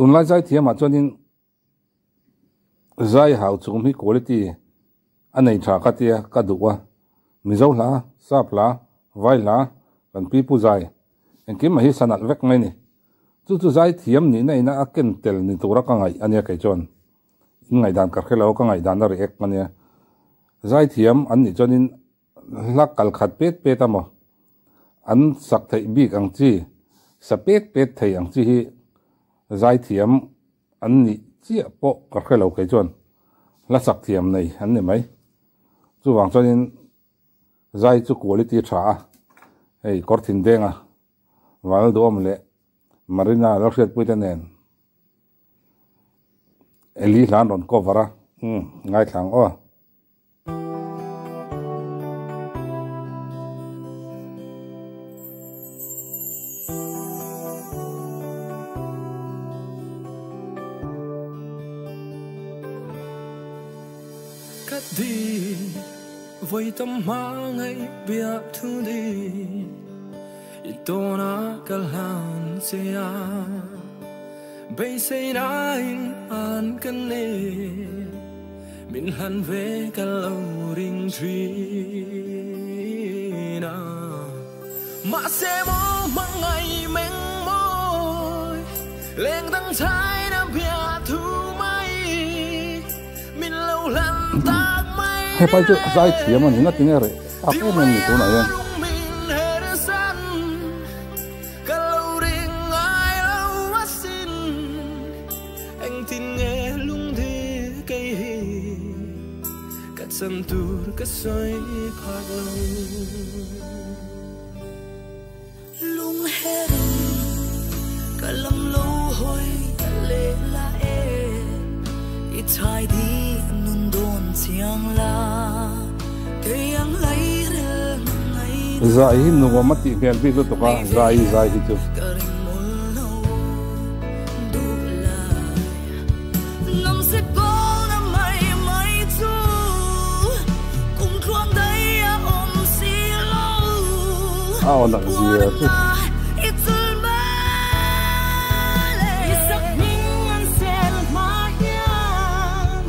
Tunlai zaithiamah chuanin zai hau chhung hi quality a nei tha ka tia ka duh a, Mizo hla, Sap hla, Vai hla, kan pipu zai engkim mah hi sa nalh vek mai ni. Chu chu zaithiam nihna ina a ken tel ni tura ka ngaih a nia kei chuan. In ngaihdan ka hre lo, ka ngaihdan a react a nia. Zaithiam an nih chuanin hla kal khat pet pet a maw? An sak theih bik ang chi, sa pet pet thei ang chi hi zaithiam an nih chiah pawh ka hre lo kei chuan hla sak thiam nei an ni mai. Chuvang chuanin zai chu quality tha a, hei kawr thin denga Valduam leh Marina lo hriatpui te nen Eli hla an rawn cover a, umm ngaithla ang aw. Ka di vawi tam hma ngaih biak thu di i tawna ka hlan che a beiseina in an ka nei. Min hlan ve ka lo ring thin a. Mahse maw hmangaih meng mawi leng dang chai na bia thu mai min lo hlan tak mai He pai chu zai thiam a ni na tinge reh tak em em ni tunah hian. Ka lo ring ngai lo asin. Engtin nge lungdi kei hi ka chan tur ka sawi phak lo. Lung herin ka lam lo hawi ka leh la e, i chhai di nun dawn chiang la, kei ang lairel hmangaih Zai hi nuam a tih hmel bik lutuk a, zai zai hi chu. Ka ring mawlh lo duh lai Nam se kawl na mai mai chu Kum tluang daih a awm si lo A aw nak zia chu. I chul mai le I sak hming an sel hma hian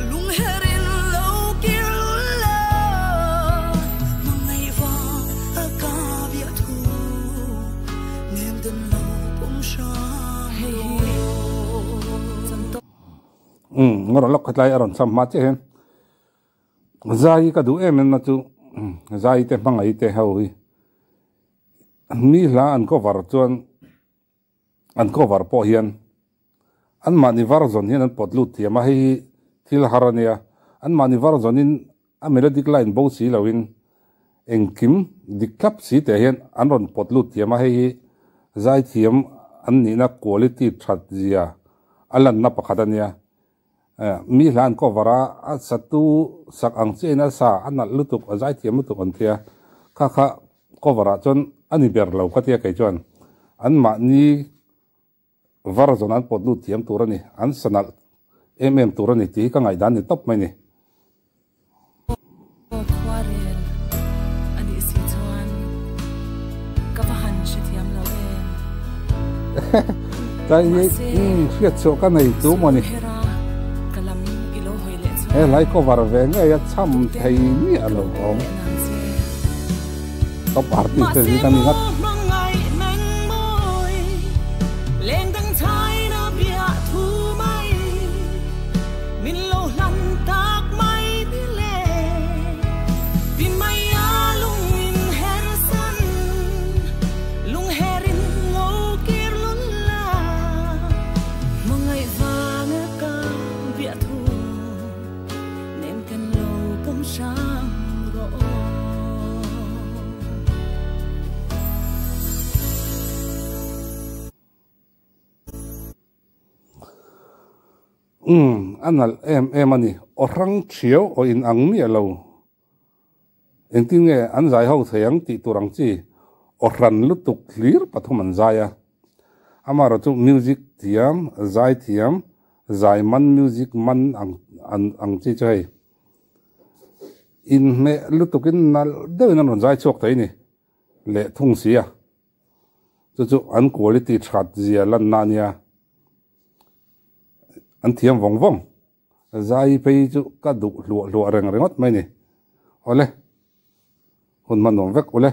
Lung herin lo kir lul lo Hmangaih vang a ka biah thu Nem den lo pawm hrang rawh. Umm ngawrh lawk khatlai a rawn cham hma chiah hian zai ka duh em em na chu zai te hmangaih te ho hi mi hla an cover chuan an cover pawh hian anmahni version hian an pawt lut thiam a hei hi thil har a nia anmahni version in a melodic line bo si loin engkim dik thlap si teh hian an rawn pawt lut thiam a hei hi zaithiam an nihna quality that zia a lanna pakhat a nia mi hla an cover a a satu sak ang chiahin a sa a nalh lutuk a zaithiam lutuk an tia kha kha cover ah chuan a ni ber lo ka tia kei chuan anmahni version an pawt lut thiam tur a ni an sa nalh em em tur a ni tih hi ka ngaihdan ni tawp mai ni. Aw khuarel a nih si chuan ka va han hrethiam lo em. Tlai hi Mahse hriat chhuah ka nei tu maw ni. Suhera ka lam i lo hawi leh chuan He hlai cover ve ngei a cham tukte thei miah ka lo lo pawm awm. leh nang che. Top artist te Mahse zing a ni ngat. maw hmangaih meng mawi leng dang chai na biah thu mai min lo hlan tak mai ni le tin mai a lung in her san lung her in lo kir lun la Hmangaih vanga ka biah thu nem kan lo pawm hrang rawh aw. Umm, a nalh em em a ni. Aw hrang thiau aw in ang miah lo. Engtin nge an zai ho thei ang tih tur ang chi aw hran lutuk hlir pathum an zai a. Amaherawh chu music thiam, zai thiam, zai man music man ang ang chi chu hei inhmeh lutukin nalh deuhin an rawn zai chhuak thei a ni leh thung si a. Chu chu an quality that zia lanna a nia. An thiam vawng vawng. Zai phei chu ka duh hluah hluah reng ringawt mai ni. Awle, hun hman nuam vek ule.